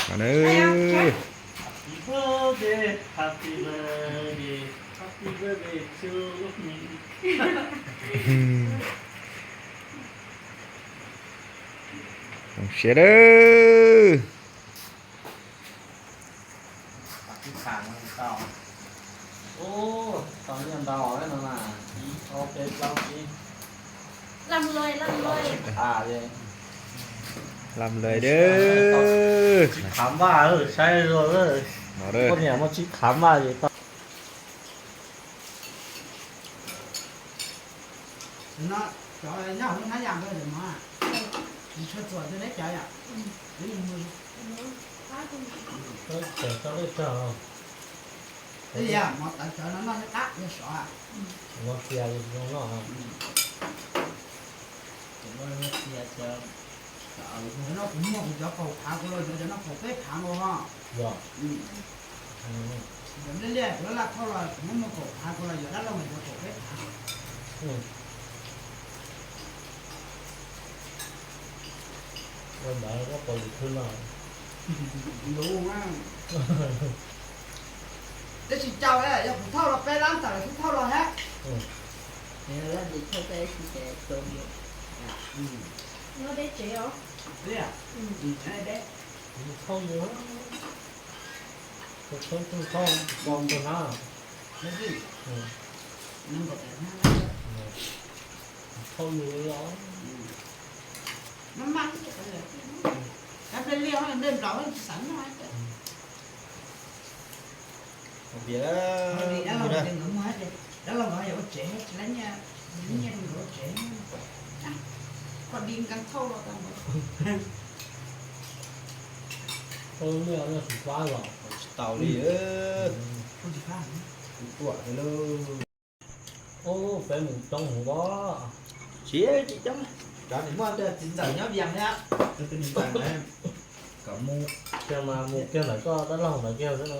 Happy birthday, happy birthday, happy birthday to me. Zoo siab lawm. Lam lawm, lam lawm. Tsib khav vaj, saib zoo, poj niam muaj tsib khav vaj es tau. Cov nyob hauv lub hnab yas ntawd mov, tsis tshua txuam rau neb cov yom. Twb yog mov tawv cov no noj thiab qab yog sov. Cov no kuv muag kuv cov kaum phav kuv los yuav cov no kaum peb phav nkaus ho. Cov liaj liaj kuv laj laj thauj los kuv muab muag kaum phav kuv los yuav dab laug mas cov kaum peb phav. Ua ntawd koj pom YouTube no. Tab sis caum yog kuv thauj los peb lab tawm lawm twb thauj los thiab. Thauj yus, thauj yus, thauj yus. Npej liaj npej nplaum tsis xav noj. Dab laug nkawd muag, dab laug nkawd yog ua tsev tsis lab nyiaj, nyiaj rau nkawd ua tsev. Koj di nkees thauj los tau. Tsis tau li. Kuv tuam lawm. Ub, peb mus coob heev os. Tsis tsis coob, cov nws muaj txiv ntxawm nyob Vias thiab, tus nws ntxawm na, kom mus. Kiag mas mus kiag ntawm koj dab laug ntawd kiag xwb na.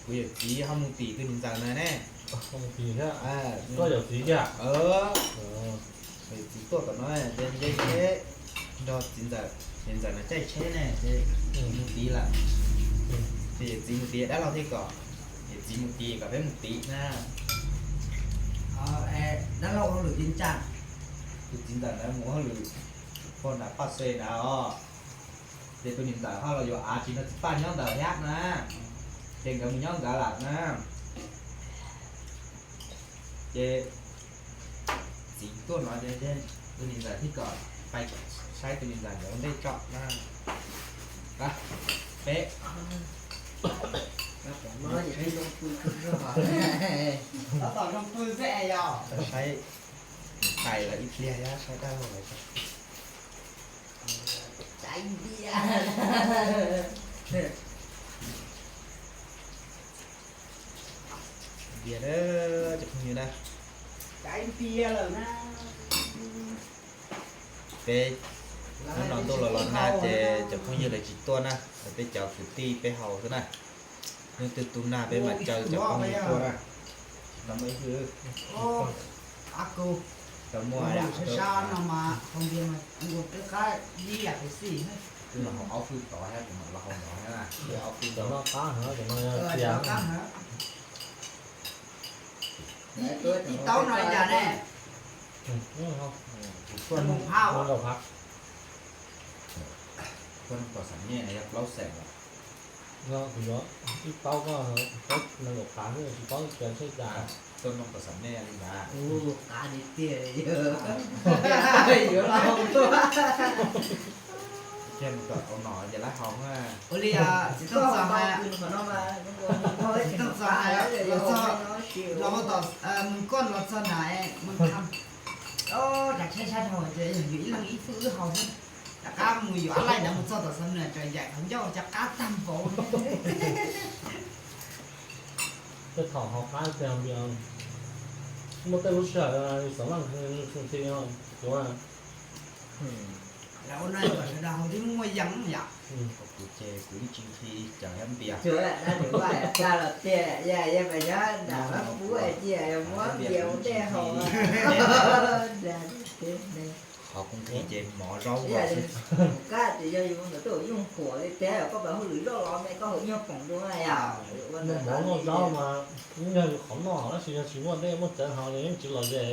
Kuv yawm txiv ho mus tim tus nws ntxawm na ne. Mus tim thiab. Koj yawm txiv kiag. Yawm txiv tuaj tom no, nrog txiv ntxawm, niam ntxawm no caij tsheb ne, mus tid lawm. Ces yawm txiv mus tid dab laug thiaj kom, yawm txiv mus tid kom peb mus tid na. Dab laug ua hauj lwm li cas? Tus txiv ntxawm ntawd mus ua hauj lwm pog nram Paj Xe ntawd os. Ces tus niam ntxawm ho los yuav av tsis nrog txiv Paj nyob ntawd thiab na. Ces nkawd mus nyob nkawd lawm na. Ces txiv tuaj no ces tus niam ntxawm thiaj kom pais saib tus niam ntxawm nkawd ua ntej tso na. Peb, tab tom zoo pw xwb es yog saib tais lawv ib pliag thiab saib dab laug lawv. Tiag, cov phooj ywg na, peb hnub no ntuj los los nag ces cov phooj ywg lawv tsis tuaj na, peb cov kwv tij peb haus xwb na. Hnub twg tu nag peb mam caw cov phooj ywg tuaj na. Tsis tau muaj ib hwj, tsis tau muaj yam. Twb los haus ob hwj tod thiab kuv mam los haus no thiab na, ob hwj tod. Ib taub no li cas ne? Kuv tuaj nug tom xam nej yog plaub xeem os. Kuv yuav ib taub koj, nees nkaum phav xwb tsis paub cas tsheb cas. Tuaj nug tom xam nej li ntawd. Qav tiag tiag li. Yuav los haus tuaj. Kiag mus kom tau no ces lawv haus na. Ua li txiv Tooj Txos hais, txiv Tooj Txos hais los txog, los mus tom Moos Koj los txog nram Moos Tham, rov tsheb sab dhau ces yog yus ib leeg ib hwj wb haus xwb. Rov qab mus yuav ab laij ntawd mus txog tom Xam Nws tseem yaim qhov ncauj cov qab tag npaum. Tej thaum haus qab tiag, muaj tej lub sij hawm xov laj nqhis, lawv ua no kom sawv daws haus thiaj muaj yees yom. Kuv ces kuv ib tsis nqhis cov npias. Qhov koob qhis ces mov zaub xwb. Kab ces yog yus ntawd tuaj yooj huam li tiag, koj pab hauj lwm loj los me koj hu nyob poom dua yom. Noj mov noj zaub mas yog yus qhov noj tab sis yog tsis muaj dej muaj cawv haus nws yeej tsis lom zem,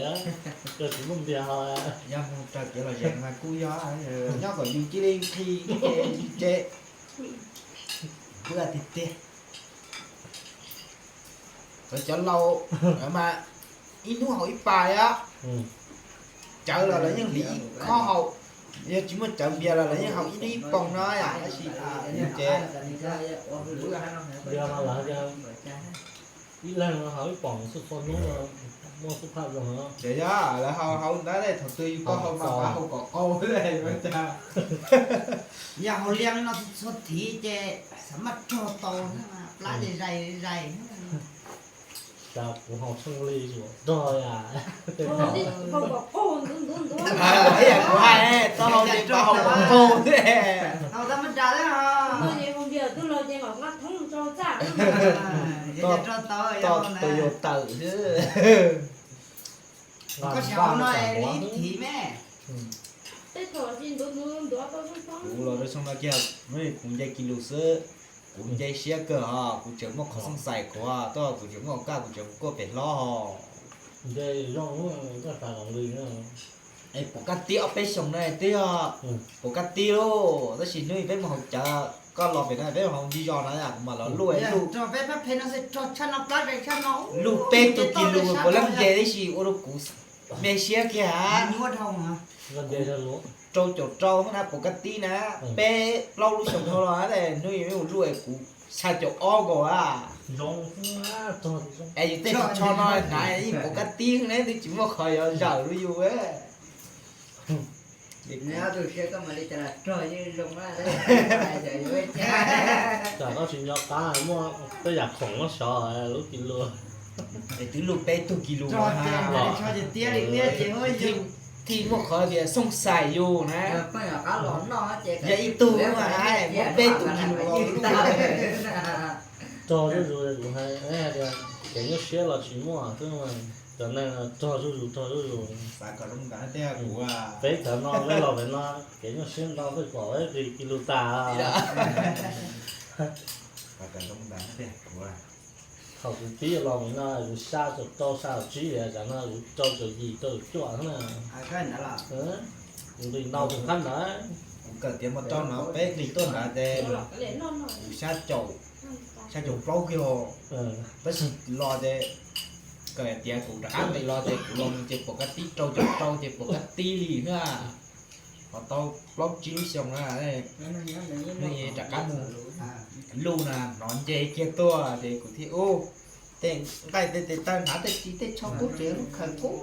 yog tsis muaj npias haus. Yog mus raws kev lom zem mas kuj yog, nyob kom yus cia li nqhis ces tsis tse. Npua tiag tiag. Lawv cov laus mas ib hnub haus ib pas os. Cawv los lawv yeej hliv ib khob haus, yog tsis muaj cawv npias los lawv yeej haus ib hnub ib poom no yom, tab sis ces ib leeg haus ib poom txhua txhua hnub, muaj xub phaj zoo. Ces yog lawv haus haus ntawd thaum twg yus koj haus mas haus kom qau. Yog haus liaj li no txhua thiv ces xav maj rog tau, plab ces zais zais. Cas kuv haus tshooj li yuav rog yam. Ib yam kuv hais, tau haus ces pab haus kom qau thiab. Tau yus tawm xwb. Koj tsis haus no li thiv me. Kuv los rau xyoo no kiag, kuv nce kis lus xwb, kuv nce siab kawg os, kuv tseem muaj qhov xooj xais kuv, tuaj kuv tseem muaj hauv kaj, kuv tseem kuaj pem hlob hos. Es puas kab tib ob peb xyoos na twb yog puas kab tib lauj, tab sis hnub peb mus haus cawv, koj los pem no peb mus haus ncig zos no kuv mam los luj luj. Luj peb tug kis lus puav leej nce tib si ua rau kuv me siab kiag. Rau caum rau na puas kab tib na, peb plaub lub xyoo dhau los hnub mus luj kuv xya caum ob nkaus a. Es yus tej tsis tsho no hnav ib puas kab tib ne twb tsis muaj qhov yuav zawm rau yus. Tsam koj tsis nco qab muaj tej yam khoom muab xyov lub kis lus. Es twb luj peb tug kis lus, thiaj muaj qhov tias xooj xais yus na. Yog ib tug mas muab peb tug kis lus. Rog zuj zus, kuv hais tias kev nyuaj siab los tsis muaj xwb, cov neeg rog zuj zus rog zuj zus. Peb thaum no peb los pem no kev nyuaj siab ntau peb pom peb qis kis lus tas. Thaum kuv pib los pem no kuv xya caum rau xya caum tsib, tam no kuv rau caum yim rau caum cuaj na. Kuv nqis ntau tus qab ntawd. Kuv kawm tiav mo rau no peb nqis tuaj ntawd ces kuv xya caum, xya caum plaub kiag. Tab sis los ces kawm tiav kuv rov qab nqis los ces kuv los mus ces puas kab tib, rau caum rau ces puas kab tib li na. Ho tau plaub tsib lub xyoo na, rov qab mus luj na hnov nce kiag tuaj ces kuv thiaj ub, tej nqaij tej tes taw hnav tej ris tej tsho kub ces lub khaws kub.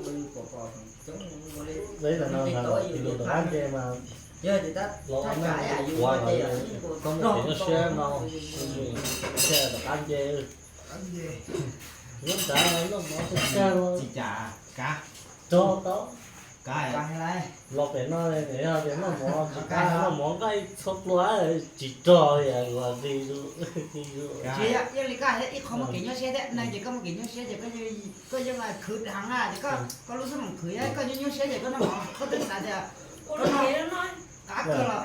Peb tam no rov qab nce mas los ua neeg quav los koj muaj kev nyuaj siab no, thiaj rov qab nce. Nyob nrad noj mov tsis kag los tsis cas, kab rog tau. Los pem no yog tias noj mov tsis kab, noj mov nqaij txhua plua tsis rog li, nqis zus nqis zus. Yeej li koj hais ib qho muaj kev nyuaj siab thiab, neeg ces koj muaj kev nyuaj siab ces koj yeej khwv heev na, ces koj lub xab moom khwv, koj nyuaj nyuaj siab ces koj noj mov koj twb xav tias koj noj qab kawg los.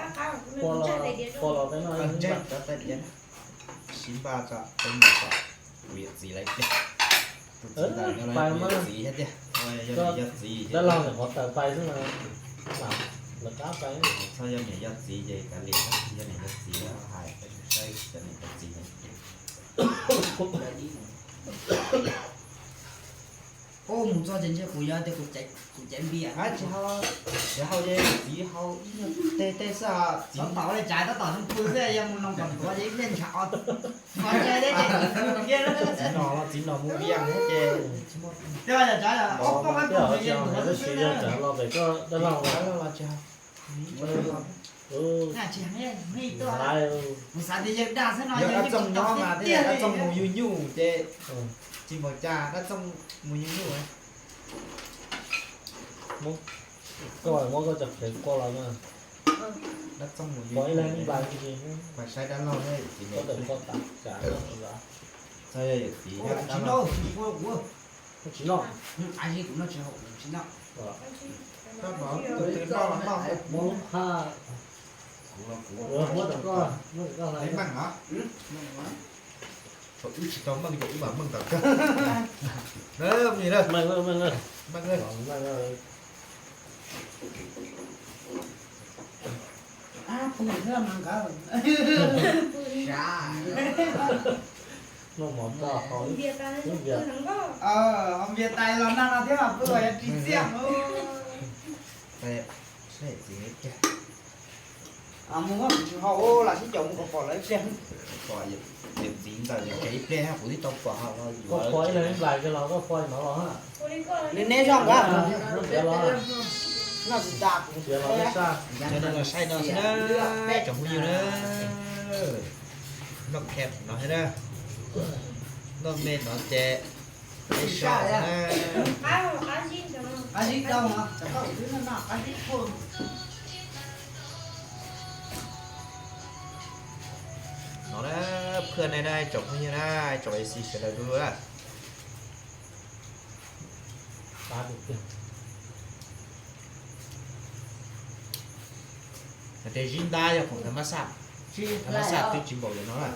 Pua los peb noj. Sib npaj tso, peb mus tso, kuv yawm txiv lawv tiag. Tus txiv ntawm no yog txiv thiab tiag. Yog niam yog txiv, dab laug ntawm qhov tawm pais xwb mas. Lawv qab pais. Txhob yog niam yog txiv ces kav liam, yog niam yog txiv hais peb saib cov niam cov txiv. Ub, mus txog ces ntshe kuv yog tias kuv caiv npias. Tsis hau, tsis hau ces txiv hau ib nyuag tej tej xwb. Txiv tom li tsav tab tom xoo pw xwb, yog mus noo kom ntuav ces ib pliag ntshav o. Txiv nom los txiv nom mus vias thiab ces. Tej yog tsav ob poj ob poj mus yeej ntuav xwb xwb na. Los pem koj dab laug los tsis hau. Tsis heev, kuv xav tias yawg dag xwb no, yog dab txooj nyob mas thiaj dab txooj mus yuj nyuj ces tsis npaum cas, dab txooj mus yuj nyuj. Koj muab koj cov phev qua los na. Dab txooj mus yuj nyuj, mas saib dab laug thiab yawm txiv. Tsis noj. Tsis noj. Tus twg noj los noj, muab qha, kuv los kuv, muab rau koj, muab rau koj hais. Meej los? Thaum wb tsis tau meej ces wb mam meej ntawm koj. Meej, meej, meej, meej. Noj mov tso hauv, hauv npias tais los nag no thiab mas pw yuav ris txiaj. Mus muab kuv tsis hau lam sib caum mus kom pom lawv ib pliag. Pom yawm txiv ntawm yawm tsev ib pliag kuv twb tau pom hauv los yuav. Koj pom ib leeg nplais kiag los koj pom no los ha. Neb neb zoj nkawd. Noj tsis tas kuv los saib no xwb na, tsoom phooj ywg na. Noj khev no thiab na. Noj me no ces peb soj na. Qab zib rau, cov koj twb noj qab zib. No na, phwj nej na tsoom phooj ywg na, tsoom A C sawv daws du lug na. Hais tias zib ntab yog khoom tha mab xaj, tha mab xaj twb tsis npaum li no na.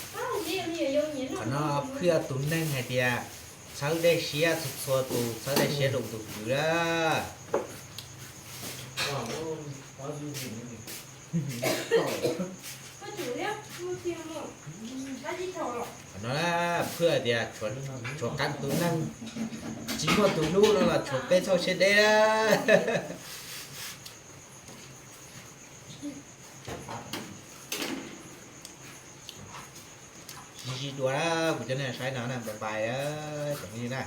Qhov no phwj tus neeg hais tias txhawb dej siab txhua txhua tus, txhawb dej siab rau tus kwv na. Qhov no phwj tias tshuav qee tus neeg tsis muaj tus hlub no los tshuav peb txoj siab deb na. Sib sib dua na, kuv coj nej saib no na, bye bye na, tsoom phooj ywg na.